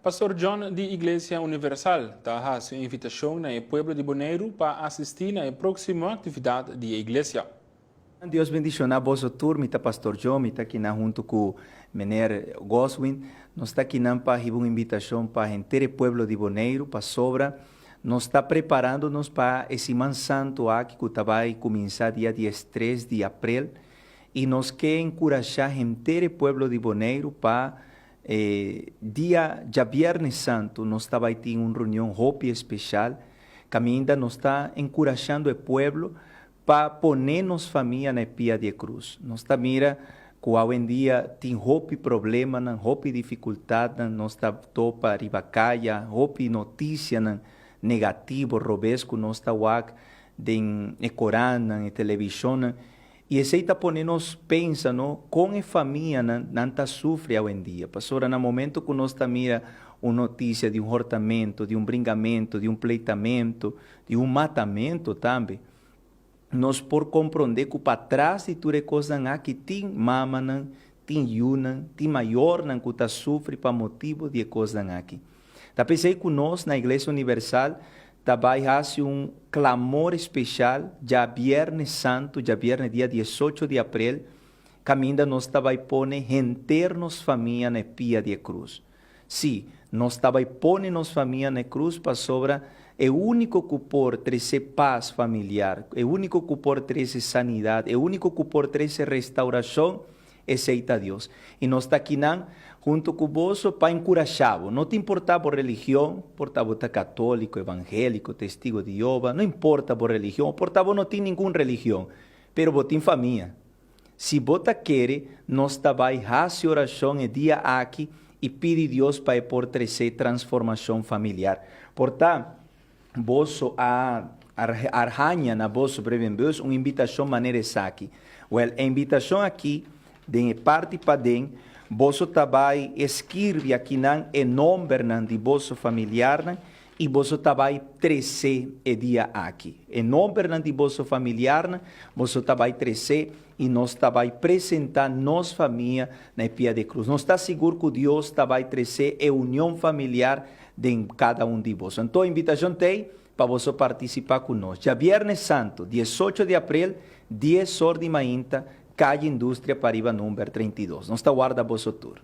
Pastor John di Iglesia Universal ta hasi un invitashon na e pueblo di Boneiru pa asistí na e próksimo aktividat di e iglesia. Dios bendiciona boso tur, mi ta Pastor John, mi ta akinan hunto cu Meneer Goswin, nos ta akinan pa hiba un invitacion pa henter e pueblo di Boneiru pasobra nos ta preparando nos pa e Siman Santo aki cu ta bay cuminsa dia 13 di april y nos ke encurasha henter e pueblo di Boneiru pa e dia djabièrnè santu nos ta bai tin un reunion hopi espeshal kaminda nos ta enkurashando e pueblo pa pone nos famia na e pia di e krus. Nos ta mira ku awendia tin hopi problemanan, hopi difikultatnan, nos ta topa riba kaya hopi notisianan negativo, robes ku nos ta wak den e korannan, e televishonnan. I esei ta pone nos pensa, no, kon e famianan nan ta sufri awendia. Pasobra na momento ku nos ta mira un notisia di un hortamentu, di un bringamentu, di un pleitamentu, di un matamentu tambe, nos por komprondé ku patras di tur e kosnan aki tin mamanan, tin yunan, tin mayornan ku ta sufri pa motibu di e kosnan aki. Ta p'esei ku nos na Iglesia Universal ta bai hasi un klamor speshal djabièrnè santu, djabièrnè dia 18 di aprel, kaminda nos ta bai pone henter nos famia na e pia di e krus. Sí, nos ta bai pone nos famia na e krus pasobra e úniko ku por trese pas familiar, e úniko ku por trese sanidat, e úniko ku por trese restaurashon, Esei ta Dios. I nos ta akinan huntu ku boso pa enkurashá bo. No ta importá bo religion, por ta bo ta katóliko, evangéliko, Testigo di Jehová, no importa bo religion, o por ta bo no tin ningun religion, pero bo tin famia. Si bo ta kere, nos ta bai hasi orashon e dia aki i pidi Dios pa e por trese transformashon familiar. Por ta boso a arhaña na boso brievenbus un invitashon manera esaki. Wèl, e invitashon aki, den e parti paden, boso ta bai eskirbi akinan e nòmbernan di boso familiarnan i boso ta bai trese e dia aki. E nòmbernan di boso familiarnan boso ta bai trese i nos ta bai presentá nos famia na e pia di e krus. Nos ta sigur ku Dios ta bai trese e union familiar den kada un di boso. Anto invitashon t'ei pa boso partisipá ku nos. Djabièrnè Santu, 18 di aprel, 10 or di mainta, Kaye Industria pariba number 32. Nos ta warda boso tur.